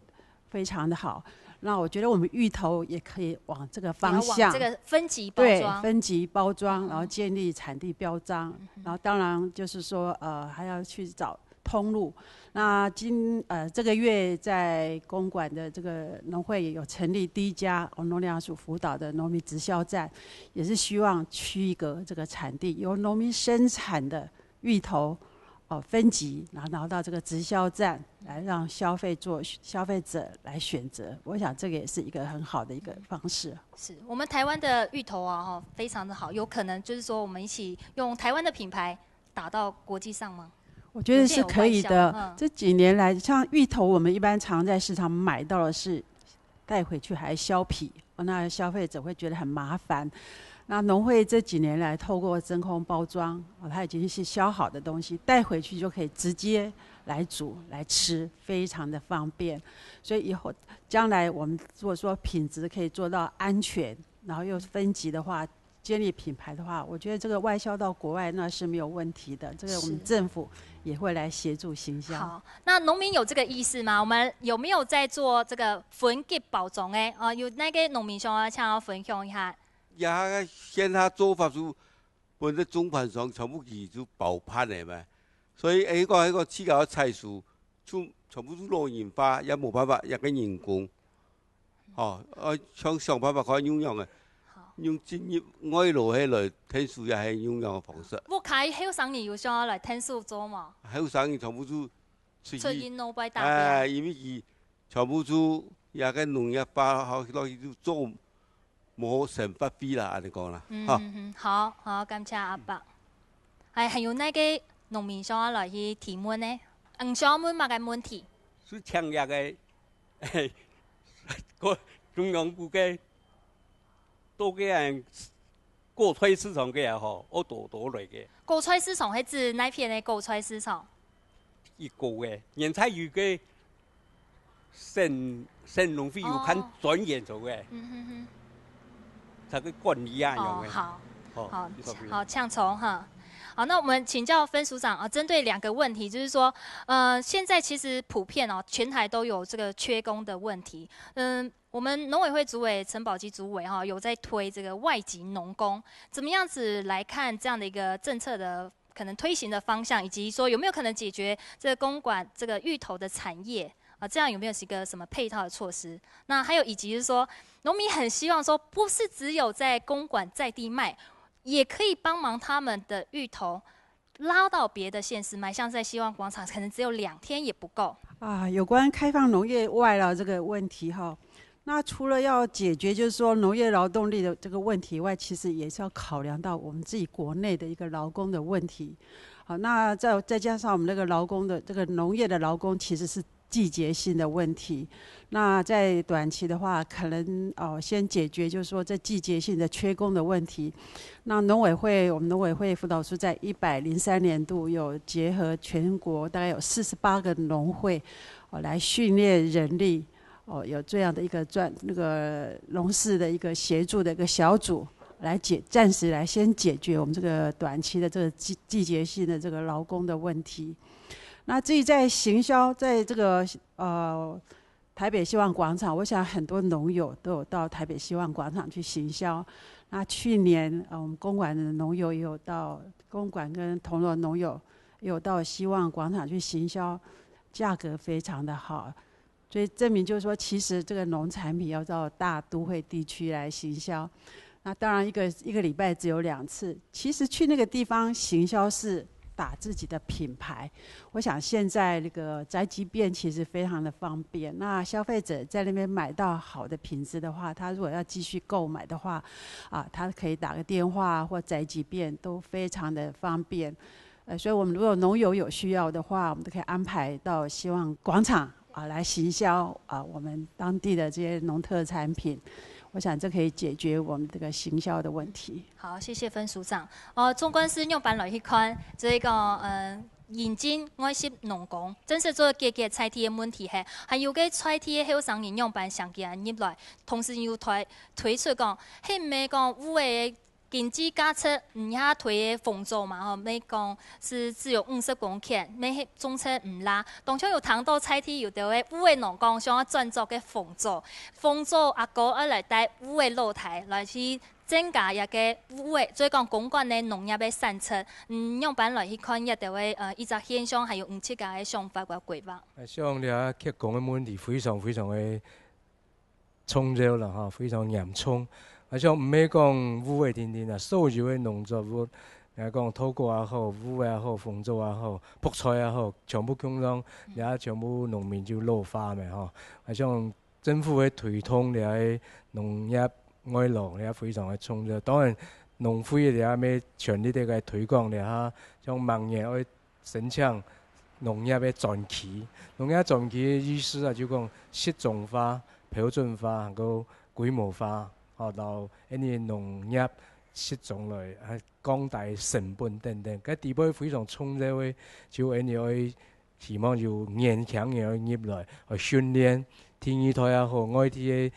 非常的好。那我觉得我们芋头也可以往这个方向，这个分级包装，分级包装，然后建立产地标章，然后当然就是说，呃，还要去找通路。那今呃这个月在公馆的这个农会也有成立第一家农粮署辅导的农民直销站，也是希望区隔这个产地，由农民生产的芋头，哦，分级，然后拿到这个直销站来让消费做消费者来选择。我想这个也是一个很好的一个方式。是我们台湾的芋头啊，哈，非常的好，有可能就是说我们一起用台湾的品牌打到国际上吗？我觉得是可以的。这几年来，像芋头，我们一般常在市场买到的是带回去还削皮，那消费者会觉得很麻烦。那农会这几年来透过真空包装，哦，它已经是削好的东西，带回去就可以直接来煮来吃，非常的方便。所以以后将来我们如果说品质可以做到安全，然后又分级的话，建立品牌的话，我觉得这个外销到国外那是没有问题的。这个我们政府也会来协助行销。好，那农民有这个意识吗？我们有没有在做这个分级包装？哎，啊，有哪个农民想要想要分享一下？也个现下做法就分个中盘商全部佢就包办个嘛，所以哎讲迄个自家个菜蔬，就全部都老人化，也无办法，也个人工，吼，呃，想想办法看用样个，用进入外劳迄来添数也系用样个方式。屋下后生人有想要来添数做嘛？后生人全部都出去，出去外边打拼。哎，因为佢全部都也个农业化，好落去就做。 无好生活费啦，安尼讲啦，嗯哈。嗯嗯，好好，感谢阿伯。哎，还有哪个农民想要来去提问呢？嗯，想要问么个问题？是抢药个，个中央股个，到个人果菜市场个也好，我多多来个。果菜市场是指哪片的果菜市场？一个个，原菜有个 省省农会有看专员做个，嗯哼哼，他个管理啊，哦，样个。好，哦好你说可以好，呛虫哈。好，那我们请教分署长啊，针对两个问题，就是说，呃，现在其实普遍哦，全台都有这个缺工的问题。嗯，我们农委会主委陈宝基主委哈，有在推这个外籍农工，怎么样子来看这样的一个政策的可能推行的方向，以及说有没有可能解决这个公馆这个芋头的产业啊？这样有没有一个什么配套的措施？那还有以及是说，农民很希望说，不是只有在公馆在地卖，也可以帮忙他们的芋头拉到别的县市卖，像在希望广场，可能只有两天也不够。啊，有关开放农业外劳这个问题哈，那除了要解决就是说农业劳动力的这个问题以外，其实也是要考量到我们自己国内的一个劳工的问题。好，那再再加上我们那个劳工的这个农业的劳工其实是季节性的问题，那在短期的话，可能哦先解决就是说这季节性的缺工的问题。那农委会，我们农委会辅导处在一百零三年度有结合全国大概有四十八个农会，哦来训练人力。哦，有这样的一个专那个农事的一个协助的一个小组，来解暂时来先解决我们这个短期的这个季季节性的这个劳工的问题。那至于在行销，在这个呃台北希望广场，我想很多农友都有到台北希望广场去行销。那去年呃我们公馆的农友也有到公馆跟铜锣农友也有到希望广场去行销，价格非常的好。 所以证明就是说，其实这个农产品要到大都会地区来行销。那当然，一个一个礼拜只有两次。其实去那个地方行销是打自己的品牌。我想现在那个宅急便其实非常的方便，那消费者在那边买到好的品质的话，他如果要继续购买的话，啊，他可以打个电话或宅急便都非常的方便。呃，所以我们如果农友有需要的话，我们都可以安排到希望广场啊来行销啊我们当地的这些农特产品。我想这可以解决我们这个行销的问题。好，谢谢分署长。哦，纵观是用板来去看，这个嗯。引进外籍农工，正式做解决在地的问题系，还有个在地的后生人样板想给人入来，同时又推推出讲，係毋係讲有个经济价值，毋下推个红棗嘛吼，毋係讲是只有五十公顷，毋係种出毋啦。当中有谈到在地有个有个农工想要转做个红棗，红棗阿哥要来带有个老弟来去增加一个有个，所以讲公馆个农业个产值，嗯，样板来去看一个个呃一个现象，还有你自家个想法个规划。像这缺工个问题非常非常个。 重要啦哈，非常严重。啊，像毋係讲有个定定啊，所有个农作物，你讲土瓜也好，有个也好，红棗也好，覆菜也好，全部共样，也全部农民就老化咩吼。啊，像政府个推动个农业外劳也非常个重要。当然，农会也也全力个推广个哈，像明年个 申请农业个专区。农业专区个意思啊，就讲适种化、标准化，还有规模化，吼，然后恁个农业适种来，啊，降低成本等等。个底背非常重要个，就恁个希望有年轻人入来，去训练，第二代也好，外地个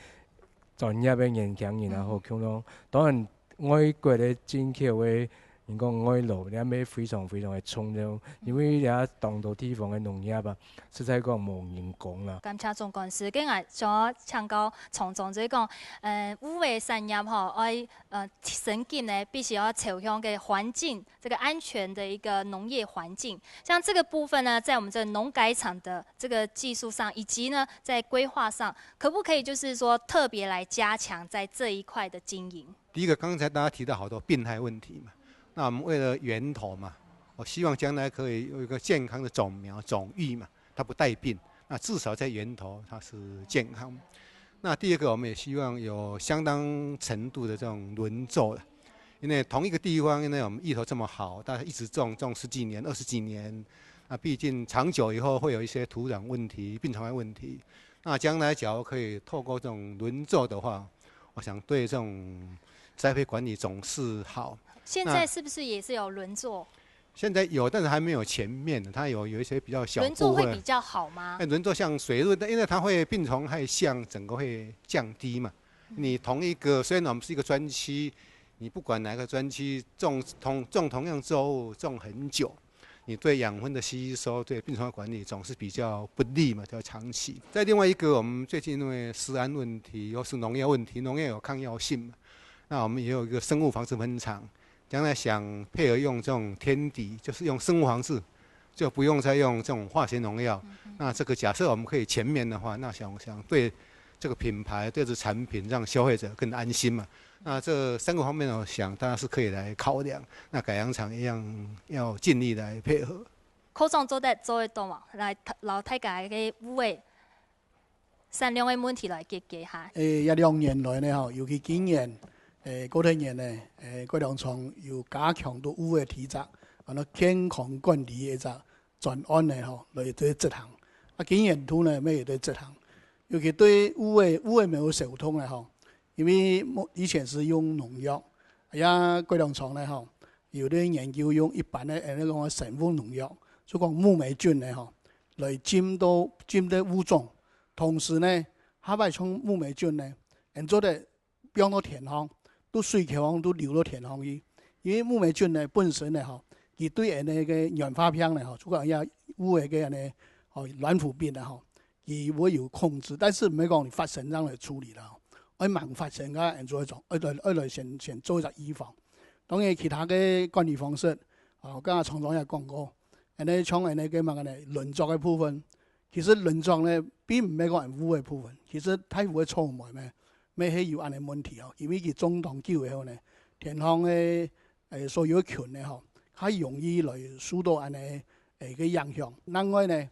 专业个年轻人也好，共样，当然外国个进口个。 人讲外劳，你也非常非常个重要，因为也当多地方个农业啊，实在讲无人工啦。感谢总干事，跟俺想要请教厂长，就是讲，呃，有个产业吼，爱呃，升级呢，必须要朝向个环境，这个安全的一个农业环境。像这个部分呢，在我们这个农改场的这个技术上，以及呢，在规划上，可不可以就是说特别来加强在这一块的经营？ 第一个，刚才大家提到好多病害问题嘛，那我们为了源头嘛，我希望将来可以有一个健康的种苗、种域嘛，它不带病，那至少在源头它是健康。那第二个，我们也希望有相当程度的这种轮作了，因为同一个地方，因为我们芋头这么好，大家一直种种十几年、二十几年，那毕竟长久以后会有一些土壤问题、病虫害问题。那将来假如可以透过这种轮作的话，我想对这种栽培管理总是好。现在是不是也是有轮作？现在有，但是还没有全面的，它有有一些比较小轮作会比较好吗？哎，轮作像水路，因为它会病虫害像整个会降低嘛。你同一个，虽然我们是一个专区，你不管哪个专区种同种同样作物种很久，你对养分的吸收、对病虫害管理总是比较不利嘛，比较长期。再另外一个，我们最近因为食安问题，又是农药问题，农药有抗药性嘛，那我们也有一个生物防治分厂。 将来想配合用这种天敌，就是用生物防治，就不用再用这种化学农药。那这个假设我们可以全面的话，那想想对这个品牌、对这产品，让消费者更安心嘛。那这三个方面，我想当然是可以来考量。那改良场一样要尽力来配合。科长做得做得到嘛？来，老太太个五位。 善良个问题来解决哈。诶，一两年来呢吼，尤其今年，诶，过年呢，诶，改良场有加强到五个体质，安到健康管理个一只专案呢吼，来做执行。啊，今年度呢，乜也在执行，尤其对五个五个没有手通呢吼，因为以前是用农药，哎呀，改良场呢吼，有的研究用一般的，诶，那种生物农药，就讲木霉菌呢吼，来浸到浸在物种。 同时呢，下擺像木霉菌呢，𠊎做得放到田項，都水溝項都流到田項去。因為木霉菌呢本身呢吼，佢對𠊎个个軟化病呢吼，就講也有个个呢吼軟腐病呢吼，佢會有控制，但是毋係講你發生正來處理啦吼，愛慢發生个𠊎做一種，愛來愛來先先做一隻預防。當然其他个管理方式，啊，剛剛廠長也講過，恁呢像恁呢个麼个呢輪作个部分。 其實輪作呢，並毋係講烏个部分，其實大烏个草莓呢，乜係有恁个問題哦，因為佢種當久以後呢，田項个誒所有个菌呢吼，較容易來受到恁呢，誒，个影響。另外呢，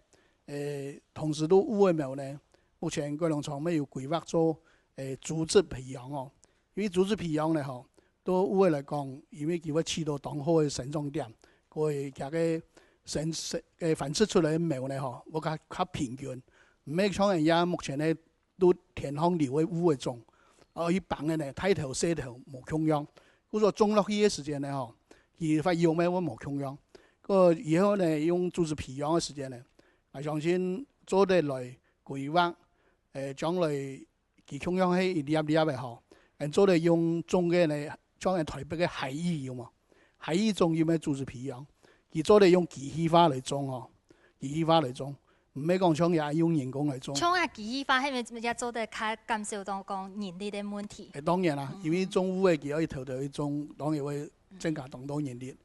誒，同時都烏个苗呢，目前改良場乜有規劃做，誒，組織培養哦。因為組織培養呢，吼，對烏个來講，因為佢會起到當好个生長點，所以佢个生，生，誒，繁殖出來个苗呢，吼，會較，較平均。毋係像人家目前呢， 都天上流个烏个種，哦，一般个呢，大頭細頭無共樣。故所種落去个時間呢，吼，佢發育个會無共樣。過以後呢，用組織培養个時間呢，𠊎相信做得來規劃，誒，將來佢共樣係一粒粒个吼，𠊎做得用種个呢，像𠊎台北个海芋有無？ 還有一種有無組織培養，佢做得用機械化來種哦，機械化來種，毋係講像也用人工來種。像啊機械化，係毋係也做得較減少到講人力个問題？誒，當然啦，因為種烏个佢愛頭頭去種，當然會增加當多人力。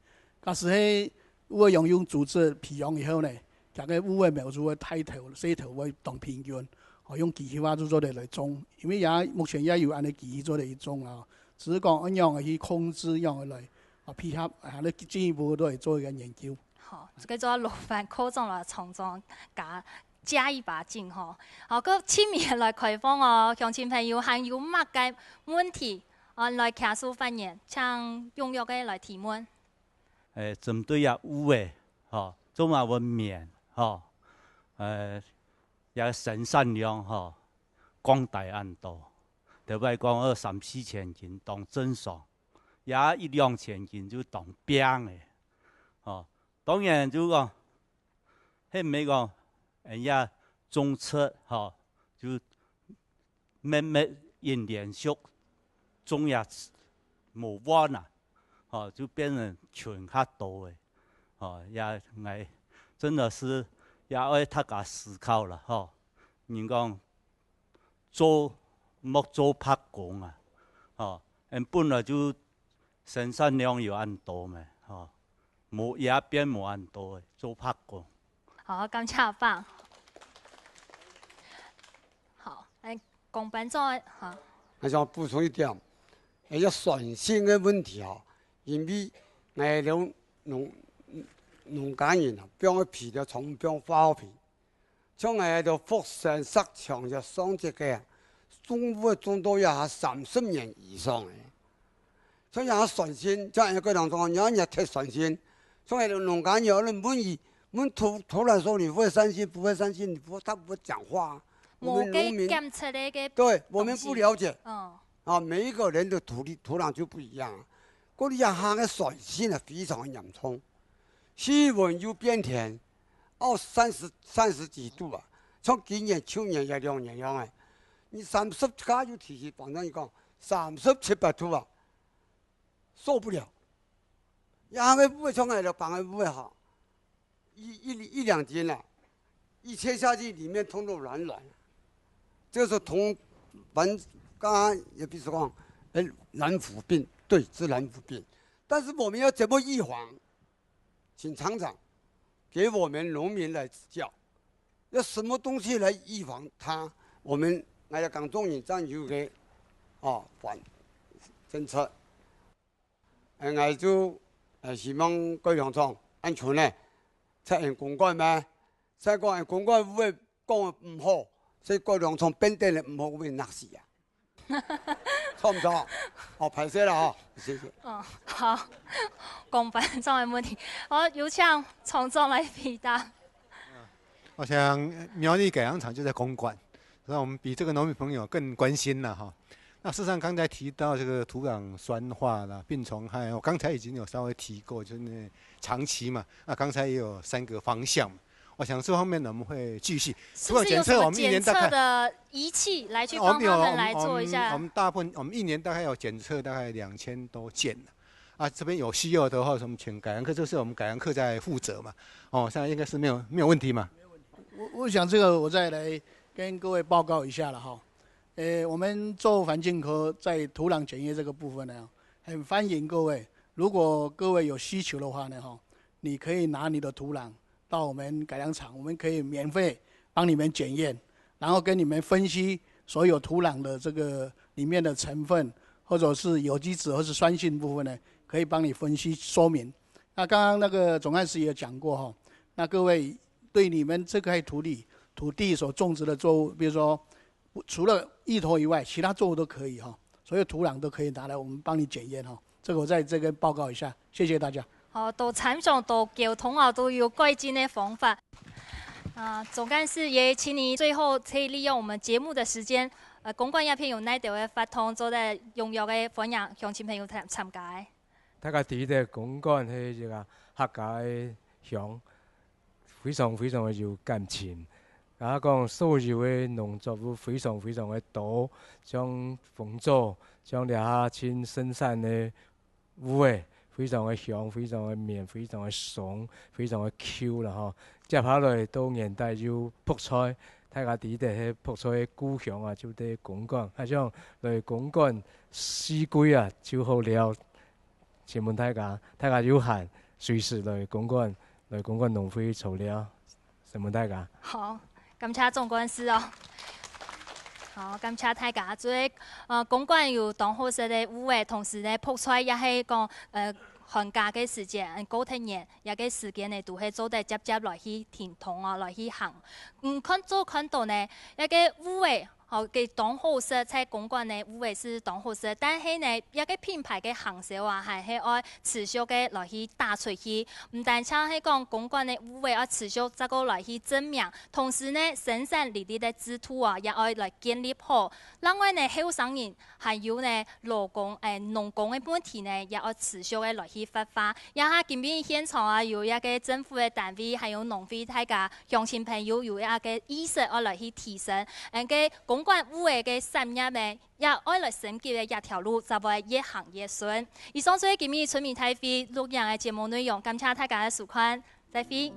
假使係烏个用用組織培養以後呢，佢个烏个苗就會大頭、細頭會當平均，哦，用機械化就做得來種，因為也目前也有恁呢機器做得去種啊。 只係講仰般去控制，仰般來，啊，配合，啊，你進一步都會做一個研究。好，這個就要勞煩科長了，從中加，加一把勁吼。好，各位市民來開放哦，鄉親朋友還有麼个問題，啊，來舉手發言，請踴躍个來提問。誒，針對這烏个，吼，做麼會面，吼，誒，這生產量，吼，降低恁多。 特別講二三四千斤當正常，也一兩千斤就當病个。吼，當然就講，係毋係講，人家種植，吼，就乜乜因連續種也無完啊，吼，就變成群較多个。吼，也，𠊎真的是也愛大家思考了，吼。人講， 做，莫做白工啊，吼，𠊎等本來就生產量有恁多咩，吼，無，也變無恁多个，做白工。好，感謝阿伯。好，來，公辦做，好。𠊎想補充一點，誒，這選性个問題吼，因為𠊎等農，農家人啊，放个肥料，全部放化學肥。 像𠊎兜福山石場這上隻个啊，種烏个種到這下三十年以上个。像這下選性，像𠊎个人講，你要你要忒選性，像𠊎兜農家，你要問佢，問土，土壤說你會酸性，不會酸性，你不，他不會講話啊。我們農民，無个檢測个个，對，我們不了解。東西。嗯。啊，每一個人的土地，土壤就不一樣啊。過去這下个選性啊，非常的嚴重。氣溫又變天， 哦，三十，三十幾度啊，像今年、去年也兩年樣誒。你三十加就提起，反正你講三十七八度啊，受不了。這下个烏个像𠊎兜放个烏个哈，一，一，一兩斤啊，一切下去裡面通通軟軟。這個是同，反，剛剛也比如說講，誒，藍腐病，對，是藍腐病。但是我們要怎麼預防？ 請廠長給我們農民來指教，要什麼東西來預防它？我們，𠊎兜耕種人正有个，哦，反政策。誒，𠊎就，誒，希望各鄉長恁樣呢，出言公館咩？再講言公館會講毋好，所以各鄉長變得毋好會拿死啊。 著毋著？哦，歹勢啦吼，謝謝。嗯，好，公辦上个問題，好，有請廠長來回答。我想苗栗改良場就在公館，所以我們比這個農民朋友更關心了哈。那事實上，剛才提到這個土壤酸化啦、病蟲害，我剛才已經有稍微提過，就是那長期嘛，那剛才也有三個方向嘛。 我想這方面呢，我們會繼續。土壤檢測，是不是有什麼檢測的儀器來去幫他們來做一下？我們有，我們，我們，我們大部分，我們一年大概有檢測大概兩千多件。啊，這邊有需要的話，什麼請改良課，這是我們改良課在負責嘛。哦，現在應該是沒有，沒有問題嘛。我，我想這個我再來跟各位報告一下了哈。呃，我們做環境科在土壤檢驗這個部分呢，很歡迎各位，如果各位有需求的話呢，哈，你可以拿你的土壤 到我們改良場，我們可以免費幫你們檢驗，然後跟你們分析所有土壤的這個裡面的成分，或者是有機質或是酸性部分呢，可以幫你分析說明。那刚刚那个总干事也讲过哈，那各位对你们这块土地土地所种植的作物，比如说除了芋头以外，其他作物都可以哈，所有土壤都可以拿来，我们帮你检验哈。这个我在这边报告一下，谢谢大家。哦，都參詳到溝通哦，都有改進个方法。啊，總幹事也請你最後可以利用我們節目的時間，呃，公館這片有哪兜个活動做得踴躍个歡迎鄉親朋友參參加个。大家知得公館係一个客家个鄉，非常非常个有感情。啊，講所有个農作物非常非常个多，像紅棗，像這下盡盛產个芋仔，非常个香，非常个綿，非常个鬆，非常个Q啦吼。接下來到年底有覆菜，大家知得係覆菜个故鄉啊，就在公館。啊，像來公館四季啊，就好尞。請問大家，大家有閒，隨時來公館，來公館農會坐尞。 承蒙大家。好，感謝總幹事哦。好，感謝大家。所以，呃，公館有當好食个芋仔，同時呢，覆菜也係講，呃，寒假个時節，嗯，過忒年，這个時間呢，都係做得接接來去停動哦，來去行。嗯，看做看到呢，這个芋仔 吼，佢當好食，在公館呢，芋仔係當好食，但係呢，這个品牌个行銷啊，還係愛持續个來去打出去。毋單淨係講公館个芋仔愛持續再過來去證明，同時呢，生產利益个制度啊，也愛來建立好。另外呢，後生人還有呢，勞工，誒，農工个問題呢，也愛持續个來去發揮。這下今晡日現場啊，有一个政府个單位，還有農會，大家鄉親朋友有一个意識愛來去提升。 𠊎个公館芋仔个產業呢，也愛來升級个這條路，正會越行越順。以上就係今日春民大會錄影个節目內容，感謝大家个收看，再會。